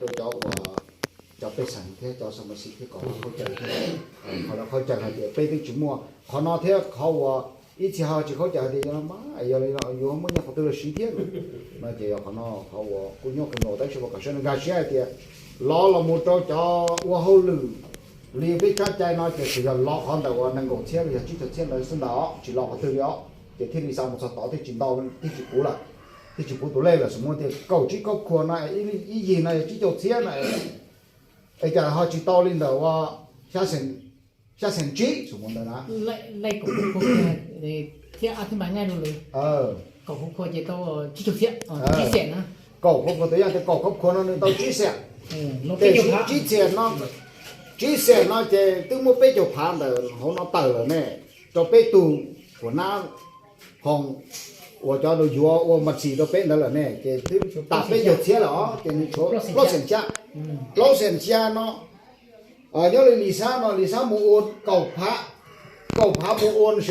rau cov uas cov pej xeem thiab cov xab mas xis thiab kom lawv khaub caws thiab, kom lawv khaub caws hais tias peb twb tsis muaj qhov no thiab qhov uas ib txhia ho tsis khaub caws hais tias yog no mas yog li no yuav muaj nyiaj qhov twg los siv thiab no ces yog qhov no qhov uas kuj nyuaj kawg nkaus tab sis mas kom sawv daws nkag siab hais tias lov los mus rau cov ua hauj lwm li peb tsab cai no ces tsuas yog lov qhov ntawm uas nees nkaum txhiab los yog tsib caug txhiab ntawd xwb ntag os, tsis lov qhov twg li os. Ces thiaj li xa mus txog tod thiaj tsis ntau, thiaj tsis puv lawm, thiaj tsis puv tus lej lawm. Xws muaj tias kaum tsib kaub khua no, ib yig no yog tsib caug txhiab no, es cas ho tsis tau li ntawm ua xya xeem tsib xws muaj ntawd na. Thiab thiab mas naj rau lawv kaum khua ces tau tsib caug txhiab, tsib xees na. Kaum khua, tus yog tias kaum khua no nws tau tsib xees, ces tsib xees no, tsib xees no ces twb muab peb caug phav ntawm hauv no tawm lawm ne, rau peb tug uas nab hoo uas cov yuav ua mas txis rau peb ntawd lawm ne, ces twb tas peb caug txhiab lawm os, ces nws tshuav plaub xees xya, plaub xees xya no. Nyob li Lis Xab no, Lis Xab mus ua kaum phav, kaum phav mus ua nws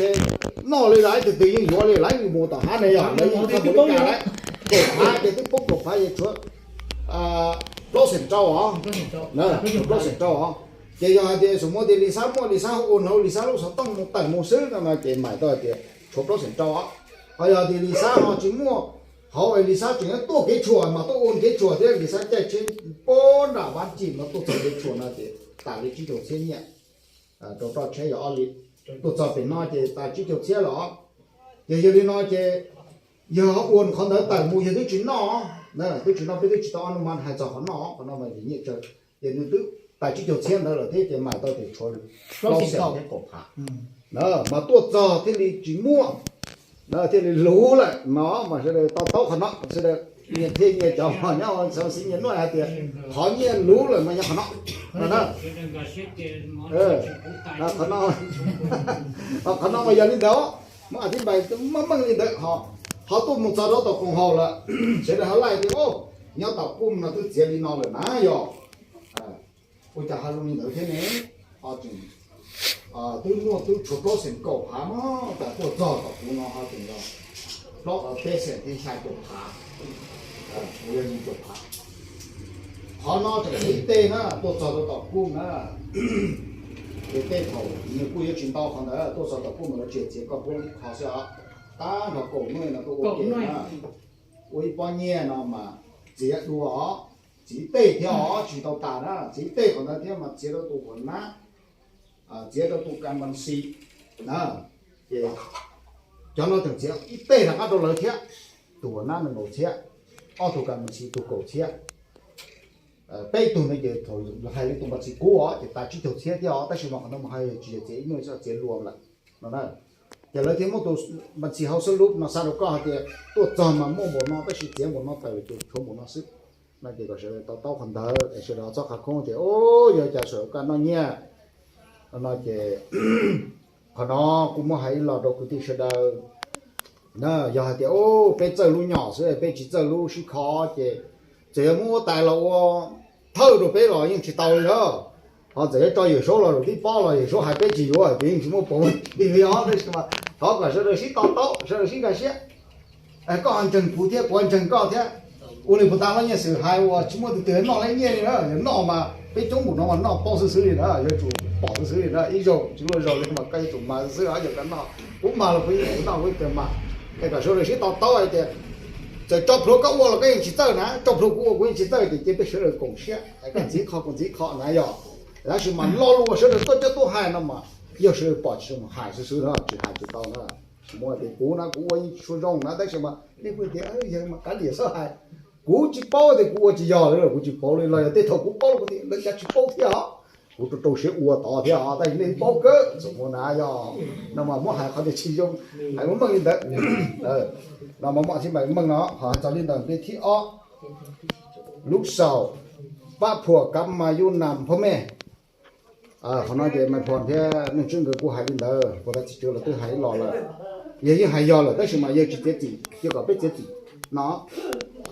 noj li lawv ib tug twg yeej yuav li lawv mus tom hav ne yog lawv yeej tau mus li cas lawm. Kaum phav ces twb poob kaum phav ces tshuav plaub xees rau os, plaub xees rau os. Ces yog hais tias xws muaj tias Lis Xab muaj, Lis Xab ua hauv Lis Xab lub xov tooj mus tawm mus xwb no no ces mais tau hais tias tshuav plaub xees rau os. Ho yog tias Lis Xab ho tsis muaj hauv es Lis Xab tseem yuav tuaj kev tshuam mas tuaj ua kev tshuam thiab Lis Xab caij tsheb puag nram Vab Cim no tuaj txog kev tshuam no ces tas li tsib caug txhiab nyiaj rau roj tsheb yog ob li. Tuaj txog pem no ces tas tsib caug txhiab lawm os. Ces yog li no ces yog ua qhov ntawd tawm mus yog twb tsis noj, twb tsis noj, peb twb tsis tau ob nus mas hais txog qhov noj, qhov no mas nyiaj tsawg, ces nws twb tas tsib caug txhiab ntawd lawm thiab ces mais tau tias tshuav plaub xees thiab kaum phav. Mas tuaj txog thiaj li tsis muaj, thiaj li luv lawm no mas sawv daws to taub qhov no, sawv daws nyias thiaj nyias cov nyob xav xiv nyias nuaj hais tias qhov nyiaj luv lawm mas yog qhov no no na. Qhov no, qhov no mas yog li ntawd, muab a tib npais meej meej li ntawd ho, ho tuaj mus txog rau tom koom haum lawm, sawv daws ho laij tias nyob tom kuj no twb txiav li no lawm na yog. Ua cas ho zoo li ntawd thiab ne? Ho tseem twb muaj twb tshuav plaub xees kaum phav mas cas tuaj txog tom kuv no ho tseem yog plaub peb xees thiab xya caum phav, kuv yog yim caum phav. Qhov no tseem ib teg na tuaj txog rau tom kuj na. Ces tej thaum nws kuj yuav tsis ntau qhov ntawd, tuaj txog tom kuj mas lawv tsis txiav koj puab ib qho xwb os. Tab nrho kaum nuj no tuaj ua ke na, ua ib pob nyiaj no mas txiav dua os, txiav ib teg thiab os, tsis tau tas na, txiav ib teg qhov ntawd thiab mas txiav rau tus huam nab, txiav rau tus kas mas xis na. Ces cov no tseem txiav ib teg rov qab rau lawv thiab, tus huam nab nees nkaum txhiab, ob tug kas mas xis tus kaum txhiab. Peb tug no ces thaum hais li tus mas txis kub os ces tas tsib caug txhiab thiab os, tab sis mas qhov no mas hais tsis yog txiav ib nuj xwb, txiav luas lawm no na. Ces lawv thiaj muab tus mas txis hauv xab lub no xa rau koj hais tias tuaj txog mas muaj npaum no tab sis txiav npaum no tawm lawm ces tshuav npaum no xwb. No ces kom sawv daws to taub qhov ntawd es sawv daws txhob qhav khoob tias o yog cas sawv daws kaj noj nyiaj no ces qhov no kuv muab hais ib los rau kwv tij sawv daws na. Yog hais tias peb txawj lub nyom xwb, peb tsis txawj lub sib kho ces txawm yog muab huab tais los ua thawj rau peb los yeej tsis tau li os. Ho txawm yuav tso Yawm Saub los zaum tib pob los Yawm Saub hais peb tsis yuav ces yeej tsis muaj peev li os. Tab sis mas thov kom sawv daws sib to taub, sawv daws sib nkag siab, koj ho ntseeg kuv thiab kuv ho ntseeg koj thiab. Ua li puag ta lub nyiaj xwm hais uas tsis muaj tus twg noj lawv nyiaj li na, yog noj mas peb coob npaum no mas noj paub xwb xwb li na, yuav tsum pom xwb xwb li na, ib zaug tsis muaj zaug li mas koj yuav tsum mas xwb xwb os, yog koj noj, kuv mas los kuv yeej noj kuv tsis mas. Es kom sawv daws sib to taub hais tias txawm tso plhuav koj ua los koj yeej tsis txawj na, tso plhuav kuv ua kuv yeej tsis txawj ces cia peb sawv daws koom siab, koj ntxiv qho kuv ntxiv qho na yog. Tab sis mas lo lus uas sawv daws tuaj coj tuaj hais no mas yog sawv daws pom tsis zoo hais xwb xwb na, tsis hais tsis tau na. Muaj tias kuv na kuv ua yeej tsis tshua zoo na, tab sis mas nej kuj tias yog mas kav liam xwb hais. Kuv tsis paub tias kuv ua tsis yog li los kuv tsis paub li, los yog tej thaum kuv paub kuv tias lawv cas tsis paub thiab os. Kuv rau rau siab ua tod thiab os, tab sis nej paub kawg txom muaj na yog. No mas muab hais qhov tias tsis zoo, hais muaj meej li ntawd. No mas muab tib npais meej no ho hais txog li ntawd npe thib ob, lub xaum pab phuam kav mas yus nam phob mej. Qhov no ces Maiv Phom thiab Neej Tswb nkawd kuj hais li ntawd, puag ta txiv tswv los twb hais ib los lawm. Yog yeej hais yog lawm tab sis mas yawg tsis txiav txim, cia kom peb txiav txim no,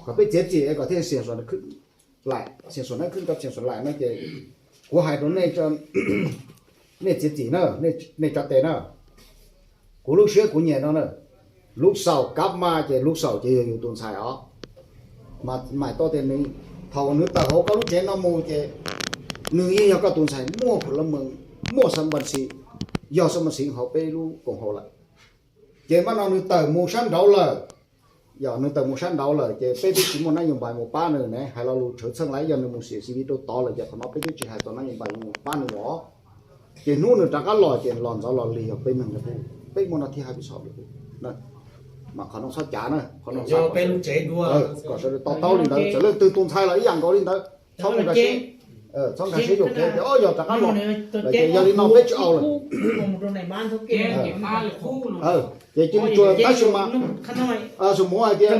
kom peb txiav txim es kom thiaj xiam xuam laim, xiam xuam nab khwb rau xiam xuam laim no ces kuv hais rau nej, nej txiav txim na, nej tso tes na. Kuv lub siab kuv nyiam no na, lub xaum kav mas ces lub xaum ces yog yus tus ntxhais os. Mas mais tau tias nws Thaum nws tawm hauv koj lub tsev no mus ces nws yeej yog koj tus ntxhais muaj phom laj mees, muaj xab npas xiv, yog xab npas xiv hauv peb lub koom haum lawm. Ces mas no nws tawm mus sab nraud lawm, yog nws tawm mus sab nraud lawm ces peb twb tsis muaj nab yoos npais mus pab nws ne, hais lo lus tshawv txheej lawm, yog nws mus xiam C V rau tod lawm ces qhov no peb twb tsis hais txog nab yoos npais mus pab nws os. Ces hnub nws rov qab los ces los ntxov los lig yog peb neeg li qub, peb muaj no thiaj hais peb txhob li qub. Mas qhov no txhob cav na, qhov no peb lub tsev dua, kom sawv daws to taub li ntawd, txawm leej twg tus ntxhais los ib yam nkaus li ntawd, txhob mus nkag siab, txhob nkag siab yuam kev tias o yog rov qab los, ces yog li no peb tsis au lawm. Ces cia li tsuas tab sis mas xus muv hais tias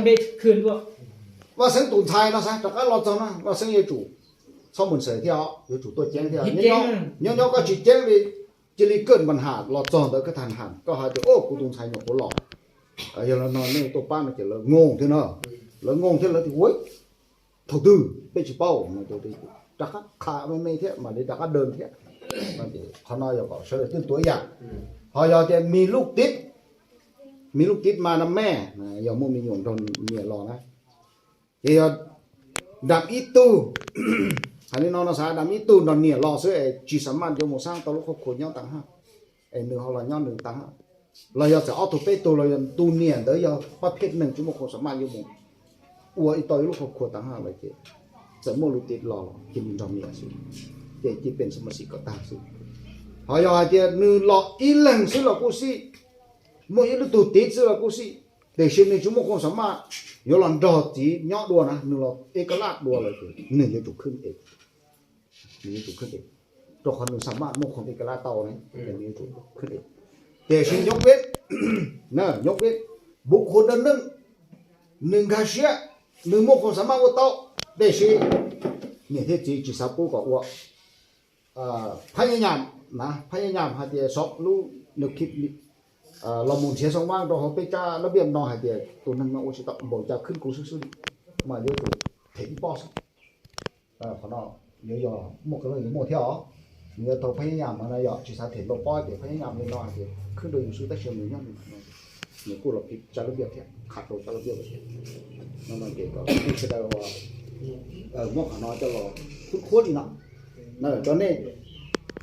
Vaj Xeeb tus ntxhais no xav rov qab los txog na, Vaj Xeeb yuav tsum txhob mus xav thiab, yuav tsum tuaj ceeb thiab. Nyob nyob koj tsis ceeb li, cia li kawj npas ham los txog ntawd koj tham ham koj hais tias o kuv tus ntxhais nyuam qhuav los, yog li no nej tuaj pab no ces lawv ngoo thiab no, lawv ngoo thiab lawv tias ua thaum twg peb tsis paub no, rov qab qha me me thiab mam li rov qab daws thiab. Qhov no yog kom sawv daws twb tuav yam. Ho yog tias mis lub kib, mis lub kib mas na me, yog muaj me nyuam nrog niam los na, ces yog dam ib tug, hais li no no xav dam ib tug nrog niam los xwb es tsis xam maj yuav mus xaab tau lub qhov khua nyob taag hab, es nws ho los nyob nws taag hab, los yog txawm ob tug peb tug los yog tus niam ntawd yog pab phej neeg tsis muaj khoom xam maj yuav mus ua ib tau ib lub qhov khua taag hab lawm ces txawm muaj lub kib los los cia li nrog niam xwb, ces cia pem xab mas xiv kom tag xwb. Ho yog hais tias nws los ib leeg xwb los kuj xij, muaj ib lub tug tiv xwb los kuj xij, tiam sis nws tsis muaj khoom xam maj yuav los nrog txiv nyob dua na, nws los ib ka laj dua lawm ces nws yuav tsum khwb es, nws yuav tsum khwb es, rau qhov nws xam maj muaj khoom ib ka laj tau ne, nws yuav tsum khwb es. Tiam sis nyob peb, nyob peb, npuv qhuav dawb neeg, nws nkag siab, nws muaj khoom xam maj ua tau, tiam sis niam thiab txiv tsis xav pub kom ua phab nyab nyam na, phab nyab nyam hais tias xov lub nws khib los mus nrhiav xoo vab rau hauv peb tsab lab npiaj no hais tias tus neeg no ua tsis tau npaum cas khwb kuv xwb xwb li, mas yuav tsum them ib pob xwb. Qhov no yuav yog muaj qee leej yuav muaj thiab os. Nws yuav tau phab nyab nyam mas no yog tsis xav them ntau pob ces phab nyab nyam li no hais tias khwb rau yus xwb tab sis nws nyob nws kuj los phim tsab lab npiaj thiab, qha rau tsab lab npiaj thiab. No ces kom sawv daws muab qhov no coj los khub khuab li no.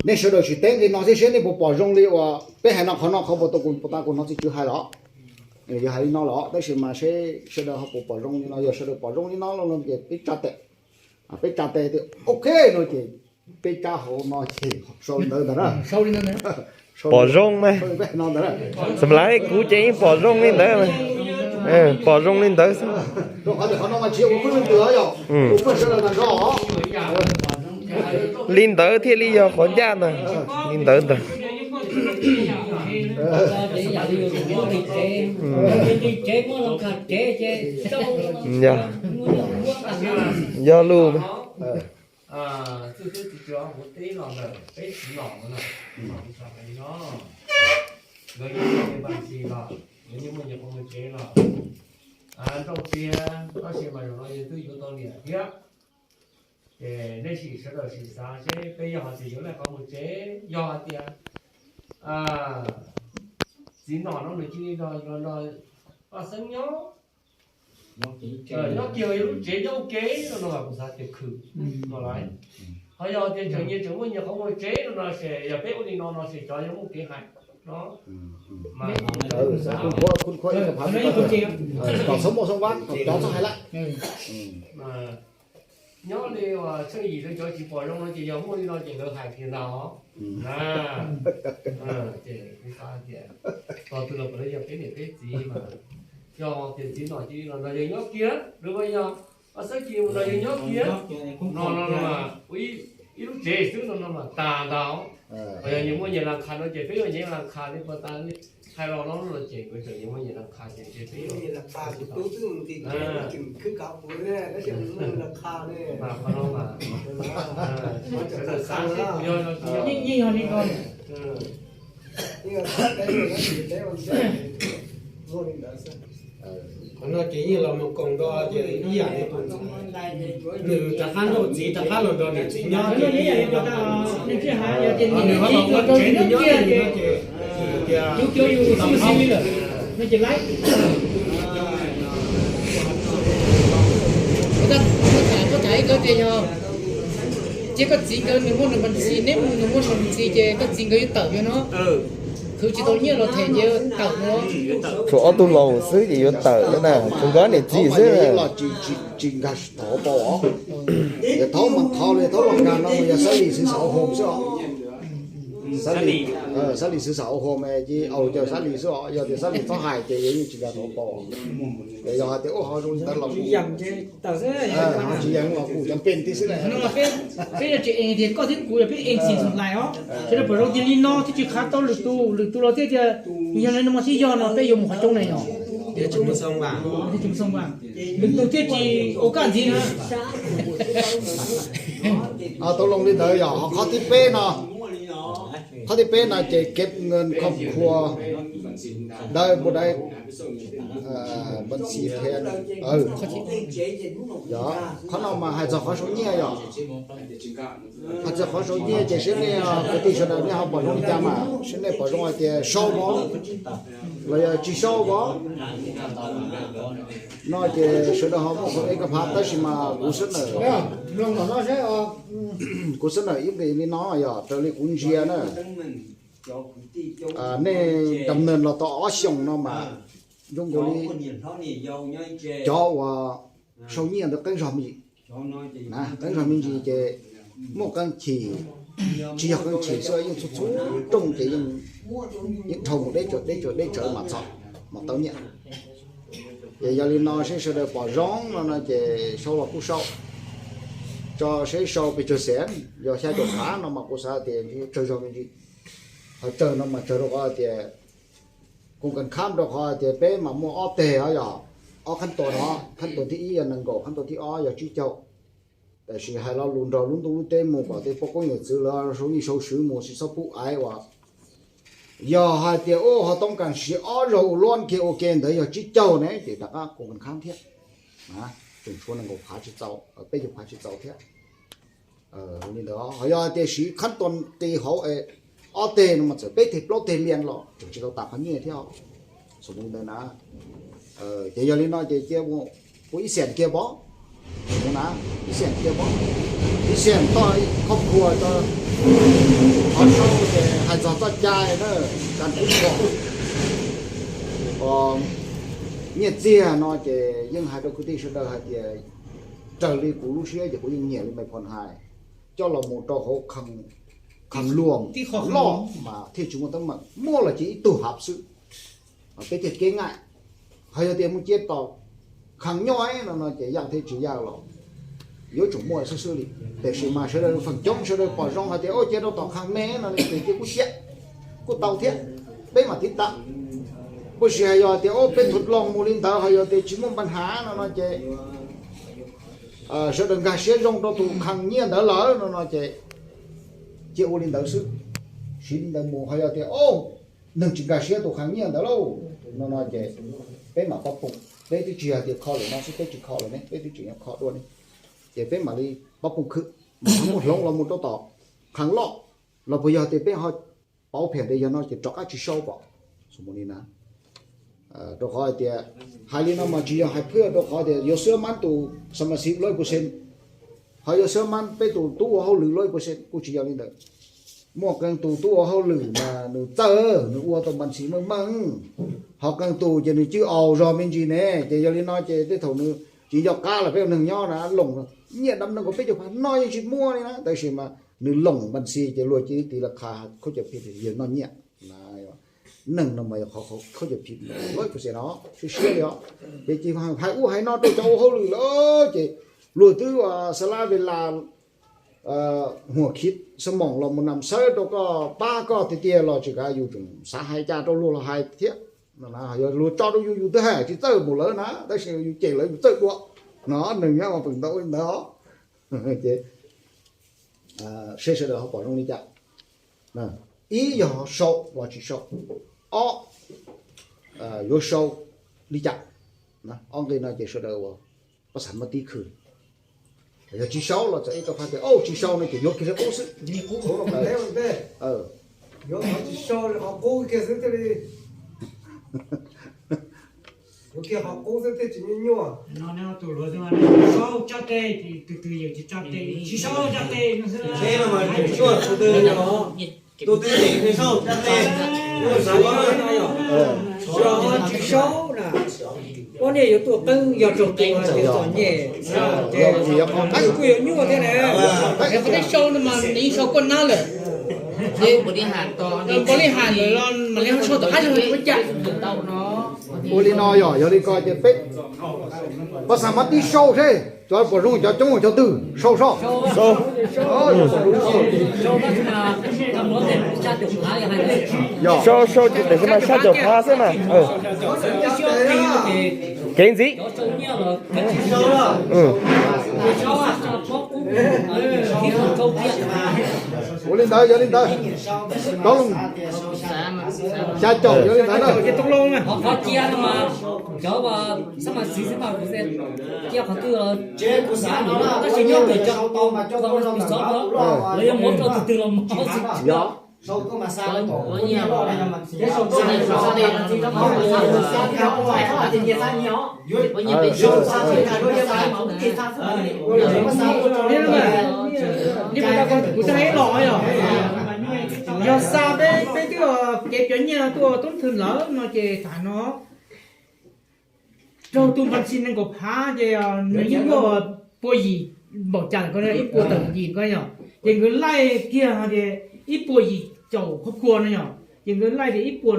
Nej sawv daws sim teeb li no thiab seb nej puas pom zoo li uas peb hais no, qhov no qhov puas tau kuv puas tas kuv hnov txiv tswv hais los, yog hais li no los tab sis mas seb sawv daws ho puas pom zoo li no, yog sawv daws pom zoo li no los no ces peb tsa tes, peb tsa tes tias ok no ces peb tsa hauv no ces sau li ntawd ntag na. Pom zoo na. Xam laiv kuv ces yeej pom zoo li ntawd, pom zoo li ntawd xwb. Li ntawd thiaj li yog qhov ncaj ntag, li ntawd ntag. Yog lus. Txwj teb txiv tsuas kuv teb los ntawm peb txiv nom no, kuv txhais hais li no, nkawd yeej muaj nyias npaj ntsis los, nkawd yeej muaj nyias qhov muag tsev los, nrauj tiag tab sis mas zaum no yog twb yuav tau niam thiab. Ces nej sim sawv daws sim xav seb peb yog hais tias yuav laj qhov muag tsev, yog hais tias txiv nom no nws cia li nrog yuav nrog Paj Xeeb nyob, nyob kiag yog lub tsev nyob ua ke no no mas kuv xav tias khwm no lawm. Ho yog tias tseem nyias tseem muaj nyias qhov muag tsev no no ces yog peb ua li no no ces cov yuav muaj kev hais no. Kom txhob muaj xoo vab, kom cov txhob hais lawm. Nyob li uas tsheej yim lawv cov tsis pom zoo no ces yog muaj li no ces lawv hais tias ntag. Ces kuv xav tias tos twg los puav leej yog peb niam peb txiv mas, yog tias txiv nom cia li los nrog yawg nyob kiag, lawv mas yog Paj Xeeb cia li mus nrog yawg nyob kiag no no mas ua ib lub tsev xwb no no mas tas ntag. Ho yog nyias muaj nyias las qha no ces peb yuav nyias las qha li puas tas li, hais los no no ces nkawd tseem nyias muaj nyias las qha ces peb yuav mas qhov no mas sawv daws xav seb puas yog no tsis yog. Qhov no ces yeej los mus koom nrog ces ib yam li tus ntxhais, nws rov qab nrauj txiv rov qab los nrog niam txiv nyob ces nws ho los ua tsev nws nyob no ces tias Ib nkawd tias yog, ces koj txiv nkawd nws muaj nws npas ntxis, neb mus nws muaj nws npas ntxis ces koj txiv nkawd yuav tawm yog no. Khwv tsis tau nyiaj los them ces tawm no. Tshuav ob tug laus xwb ces yuav tawm na, tshuav nkawd niam txiv xwb. Tsis nkag thov pau os. Yog thaub mas thov li thaub los nkag no mas yog xab lis xwv xav ua hom xwb os. Xab lis xwv xav ua hom mas ces au caw xab lis xwb os, yog tias xab lis txhob hais ces yog yeej tsis nkag thov pau. Yog hais tias ua ho zoo li ntawd los tsis yeej los kuj cov pem ti xwb lawm. Peb yog tsis ees tias koj thiab kuv yog peb ees txhim txhum lais os, sawv daws pom zoo tias li no thiaj tsis qhav tau lwm tus, lwm tus los thiaj tias yog li no mas thiaj yog no peb yuav mus qhov coob na yog. Lwm tus thiaj tsis ua kaj ntxiv na. Tau loo li ntawd yog qhov thib peb no, qhov thib peb no ces kev nqes khoj khua dawb npua dawb npab xis thiab. Qhov no mas hais txog qhov sau nyiaj yog, hais txog qhov sau nyiaj ces seb nej kwv tij sawv daws nej ho pom zoo li cas mas seb nej pom zoo hais tias sau vov los yog tsis sau vov no ces sawv daws ho muaj qhov ib kab phav tab sis mas kuv xav nawm, kuv xav nawm ib nqis li no yog raws li kuv ntsia na. Nej kam nws los tau ob xyoos no mas zoo nkaus li cov uas sau nyiaj ntawd qeeb zog me ntsis, qeeb zog me ntsis ces muaj qee chim, tsis yog qee chim xwb, yeej txhua txhua rooj ces yeej dhau mus deb tsawv deb tsawv deb tsawv mas txog mas tau nyiaj. Ces yog li no seb sawv daws pom zoo no no ces sau los kuj sau, tso seb sau pes tsawg xees, yog xya caum phav no mas kuv xav tias tsawg zog me ntsis. Qhov tsawg no mas tsawg rau qhov tias kuv kam khab rau qhov tias peb mas muaj ob teg os yog, ob khab tua no, khab tua thib ib yog nees nkaum, khab tua thib ob yog tsib caug. Tab sis hais lo lus nrog lub ntuj lub teb mus kom tej poj koob yawm txwv lawv sau yij sau swv mus tsis txhob pub aiv uas yog hais tias ua ho toob kas siv ob zaug ua luaj kiag ua ke ntawd yog tsib caug ne ces rov qab kuv kam khab thiab, tseem tshuav nees nkaum phav tsis txaus, peb caug phav tsis txaus thiab. Li ntawd ho yog hais tias siv khab tua qis hauv ob teg no mas txawm peb teg plaub teg lias los tseem tsis tau tas qhov nyiaj thiab. Xav li ntawd na. Ces yog li no ces cia ua ib xees kiag pov, na, ib xees kiag pov, ib xees toj khoj khua rau qhov sau ces hais txog txoj cai na, kas kub kos nyiaj txiag no ces yeej hais rau kwv tij sawv daws hais tias raws li kuv lub siab ces kuv yeej nyiam li Maiv Phoo hais, coj los mus rau hauv khee luam loj mas thiaj tsis muaj teeb meem, muaj los cia ib tug hav xwb, peb thiaj kev ngaim. Ho yog tias mus cia tom khee nyob no no ces yaj thiab tsis yaj los yuav tsum muaj xwb xwb li. Tiam sis mas sawv daws feem coob sawv daws pom zoo hais tias ua cia rau tom khee me no ces cia kuj cia, kuj tau thiab, peb mam tiv tam. Puas sis hais yog tias ua peb thuv loo mus li ntawd ho yog tias tsis muaj npa hav no no ces sawv daws nkag siab zoo rau tus khee nyiaj ntawd lawm no no ces cia ua li ntawd xwb, siv li ntawd mus. Ho yog tias neeg tsis nkag siab tus khee nyiaj ntawd lauj no no ces peb mam pab pum, peb twb tsis yog tias kho lawm no xwb, peb tsis kho lawm ne, peb twb tseem yuav kho dua ne, ces peb mam li pab pum khwb, mam muab hloov los mus rau tom khee loj, los puas yog tias peb ho pauv phiam tias yog no ces rov qab tsis sau pom. Li na, rau qhov hais tias hais li no mas tsis yog hais phwj rau qhov tias yuav xwb mab tus xa mas xib loj ib puas xees, ho yuav xwb mab peb tus tub ua hauj lwm loj ib puas xees, kuj tsis yog li ntawd. Muaj qee tus tub ua hauj lwm mas nws txawj, nws ua tau npa ntxhi meej meej, ho qee tus ces nws cwj aus zog me ntsis ne. Ces yog li no ces tej thaum nws tsis nco qab los peb ua neeg nyob na, loos nyiaj dab neeg kaum peb caug phav no yeej tsis muaj li na, tab sis mas nws loos npa ntxhi ces luag cia li tiv la qha khaub ca phim yawg noj nyiaj. Neeg no mas yog qhov khaub ca phim loj ib puas xees no, siab siab li os. Ces cia hais ub hais no rau cov ua hauj lwm lawm ces luag twb xa lab ve las huam khiv xa moos los mus nam xawb rau koj pab koj tiag tiag los tsis kav yus tseem xav hais cas rau luag los hais thiab. Yog luag tso rau yus yus twb hais tsis txawj mus lawm na, tab sis yus cem lawv yus txawj dua no, neeg nyob mas pem ntawd ua li ntawd os. Ces seb sawv daws ho pom zoo li cas. Ib yog sau los tsis sau, ob yuav sau li cas. Ob nqe no ces sawv daws ua pab xav muab tib khwv. Yog tsis sau los txawm ib tau qhov tias tsis sau no ces yuav kiag li qub xwb. Kiag qhov qub xwb thiaj tsis nyuaj nyuaj. No tus luav xwb mas sau tso tes, tus twg yawm tsis tso tes, tsis sau tso tes no xwb. Tsheb no mas tseem nyuaj tus twg no, tus twg tseem sau tso tes. Tsis sau na, poj niam yuav tuaj qeeb yog raug tus txom nyem, kuj yuav nyuaj thiab na. Qhov tib sau no mas nws yeej sau koj nab lawm. Npaum li has lawm los mam li ho sau tom qab zog ua cas. Ua li no yog, yog li ko ces peb pab xav mas tib sau seb cov puas zoo, cov coob cov twg sau soj. Sau sau ces tam sim mas sab caum phav xwb mas. Kev ntxiv. Ua li ntawd, yog li ntawd, xya caum yog li ntawd na. Yog. Kuv tau los yog, yog xa peb, peb twb kev cov nyiaj no tuaj tub thw lawm no ces tham no. Raug tus npas txi nees nkaum phav ces nws yeej muaj pua yim npaum cas lawm ko, ib puas tawm yim ko yog, ces nkawd laij kiag ces ib puas yim caum qhov kua no yog, ces nkawd laij tias ib puas,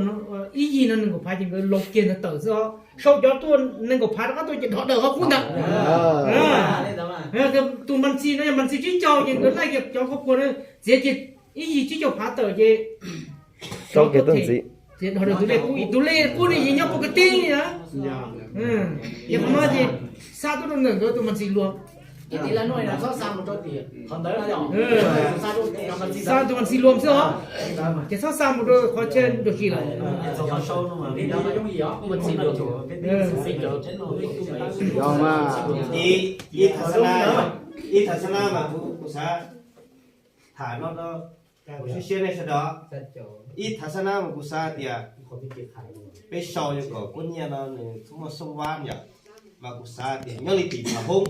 ib yig no nees nkaum phav ces nkawd laij kiag ntawd tawm xwb os. Sau cov tuaj nees nkaum phav rov qab tuaj ces dhos daws qhov qub ntawd. Tus npas txi no yog npas txi tsib caug ces nkawd laij kiag cov qhov kua na, txiav kiag ib yig tsib caug phav tawm ces sau kiag tuaj ntxiv. Tus lej qub, tus lej qub ne ces nyob puag kwv tij na. Ces qhov no ces xa tuaj rau ntawm nkawd tus npas txi luam. Xa tus npas txi luam xwb os. Ces txhob xa mus rau qhov chaw dua si lawm. Ib thav xab nab mas kuv xav tham no rau kuv siab siab nej sawv daws. Ib thav xab nab mas kuv xav tias peb sau yog kom kuv nyiaj no nws txhob muaj xoob vab yom. Mas kuv xav tias nyob li tim tham hoob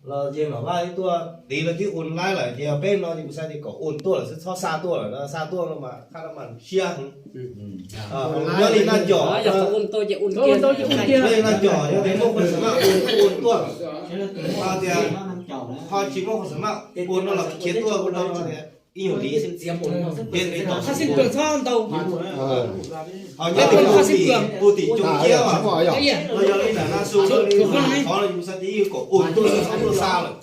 los yog Nom Vaj tuaj tid los twb ua laib lawm ces yog peb no ces kuv xav tias kom ua tuaj lawm xwb, txhob xa tuaj lawm, xa tuaj no mas qhab no mas siab heev. Nyob li Naj Com, nyob li Naj Com yog tias muaj qhov xav maj ua tuaj, ho tias ho tsis muaj qhov xav maj ua no los khiav tuaj ua no tias ib nyuag li. Ho nyob li tus tim, tus tim cooj ciab los yog li ntawm Naj Xu li qhov no kuv xav tias kom ua tuaj txhob tuaj xa lawm.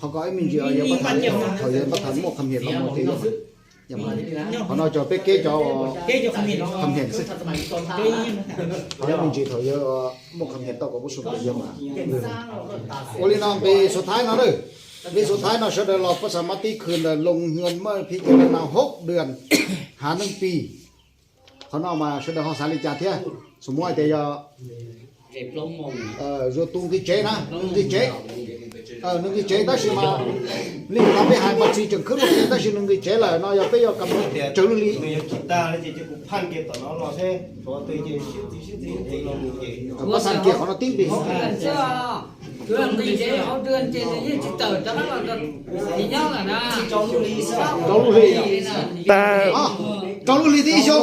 Qhov ko ib me ntsis yog pab tham, thaum yog pab tham muaj qhov hiam los muaj ces qhov no cov peb kev cov qhov hiam xwb. Qhov ib me ntsis thaum yog muaj qhov hiam tau kom pub su yog mas. Ua li no nqis xus thaib no na, nqis xus thaib no sawv daws los pab xav mas tib khwv ntawm Loos Nhuas Maj Phij Ces Nas Haus Dwm Hav Neeg Pis. Qhov no mas sawv daws ho xav li cas thiab? Xus muaj hais tias yog zuag tus nqis tsev na, nws nqis tsev, nws nqis tsev tab sis mas li qhov peb hais mas tsis tseem khwb mus tab sis nws nqis tsev lawm no yog peb yuav kam raws lub li. Pab xav kiag qhov no tib nqis. Rau lub hli, rau lub hli tib xyoo,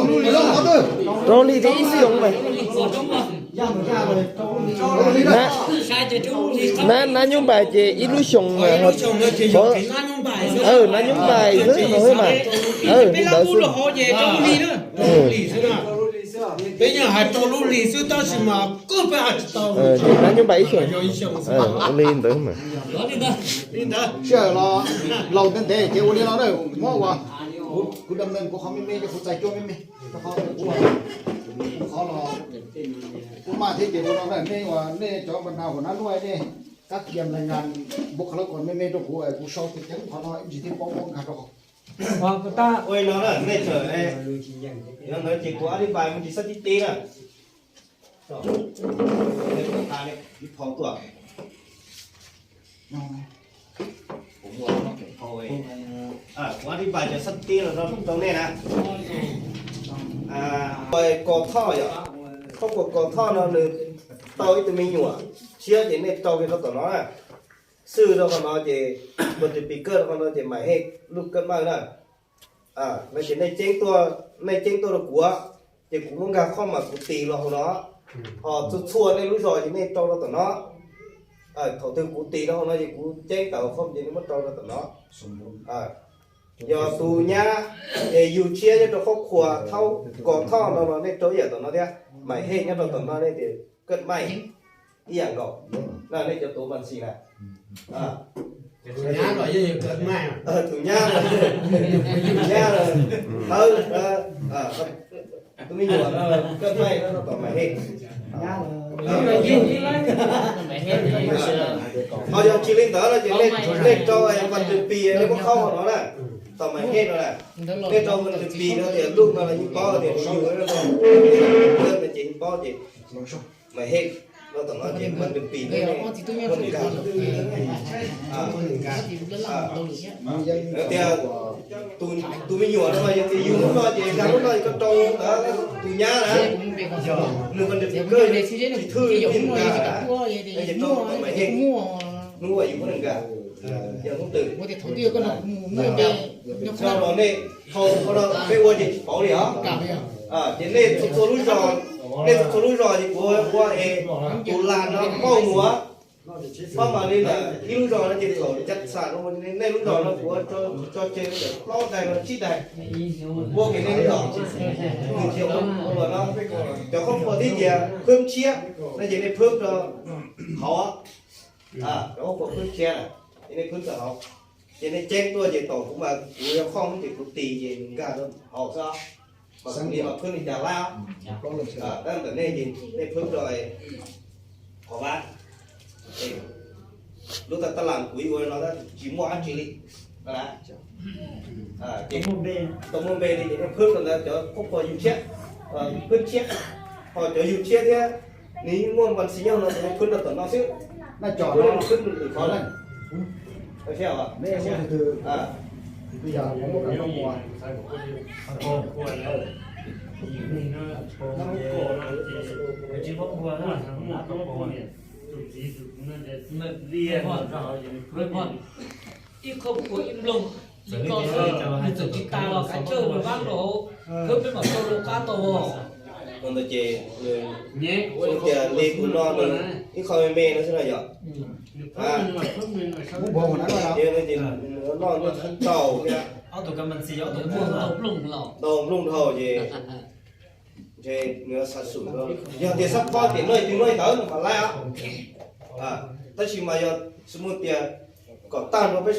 rau lub hli tib xyoo mas. Nab nyob npais ces ib lub xyoo mas. Nab nyob npais xwb no mas. Li ntawd mas. Sij hawm los laus ntev ntev ces ua li no na, muab ua kuv dam neeg kuv qhov me me rau kuv txais cua me me, rau qhov kuv qhov los kuv maj thiab ces ua no na, nej ua nej cov npab nab huam nab nuaj nej kab kias npab nab npua qhov lawv kom me me rau kuv, kuv sau tias ceev qhov no ib ntsis thiaj paub paub nkag rau qhov. Ua li no na, nej txawm, yog ntawd ces kuv ab li npais me ntsis xab tib tib na. Ib phau tuaj. Kuv muaj, kuv ob peb pais cov xab tib no rau nej na. Kos thoj yom, koj kos kos thoj no nws tau ib tug me nyuam tshiab ces nej rau kiag rau tom no na. Xwb rau qhov no ces, npawg tus pis kawj rau qhov no ces mais hej lub kawj maij na. No ces nej ceeb tuaj, nej ceeb tuaj rau kuv, ces kuv muab nkag khob mas kuv tis los hauv no. Ho txhua txhua nej lub zos ces nej rau rau tom no. Thaum twg kuv tis rau hauv no ces kuv ceeb tawm khob ces nej muab rau rau tom no. Yog tus nyab es yug tshiab nyob rau qhov khuas thaub kos thoj no los nej rau ib yam tom no thiab, mais hej nyob rau tom no nej tias kawj maij ib yam nkaus. No nej cov tuav mas ntxis na. Tus nyab, tus nyab, thawb, tus me nyuam no kawj maij no rau tom mais hej. Ho yog tsis li ntawd no ces nej rau mas ntws pis nej muab khaub hauv no na. Tom mais hej no na, nej rau mas ntws pis no tias lub no los yeej paub tias yug no, ces yeej paub ces mais hej no tom no ces mas ntws pis no, tias tus me nyuam no mas yog tias yug lub no ces nkag lub no ces koj rau ntawd tus nyab na, nws mas ntws pis kawj tsis thwj li nkag na, ces rau tom mais hej, hnub uas yus muab nws nkag, yog hnub twg. Rau los nej, hauv no peb ua ces tsis pauv li os. Ces nej txhua txhua lub zos, nej txhua txhua lub zos ces kuv ua es tus lag no pauj mus, pab mas li ntawm ib lub zos no ces thaum cav xam no, nej lub zos no kuv tso tseg li ntawm plaub daig los tsib daig, ua ces nej lub zos nws tsis ua luag no. Cov khaub khuas tib tias phwb tshiab no ces nej phwb rau hauv, cov khaub khuas phwb tshiab na, ces nej phwb rau hauv. Ces nej ceeb tuaj ces thaum kuv mas kuv yog khooj ces kuv tis ces nws nkag rau hauv xwb, mas kuv li mas phwb li cas lab. Tab ntawm nej ces nej phwb rau qhov vaj, lub taj tab lam kuv ib ua no tsis muaj dab tsi li. Ces tau muaj npe li ces nej phwb rau ntawd cov khaub khuas yug tshiab, phwb tshiab, ho cov yug tshiab thiab nws yeej muaj npas ntxis nyob no ces nej phwb rau tom no xwb. Phwb rau tom qhov na. Ib qho kuv ua ib nploog, ib ko nws txawm tsis tas los kav tsawj npab nkaus, khawb peb mam tau rau qab tau os. Ua ntawd ces nws tias li kuv no nws ib qho me me no xwb no yom. Noj noj tau thiab, ntau nplooj dhau ces nws xav xum, yog tias xab phob tias noj twg noj li ntawd no mas laib os. Tab sis mas yog xub mus tias kom tag nrho peb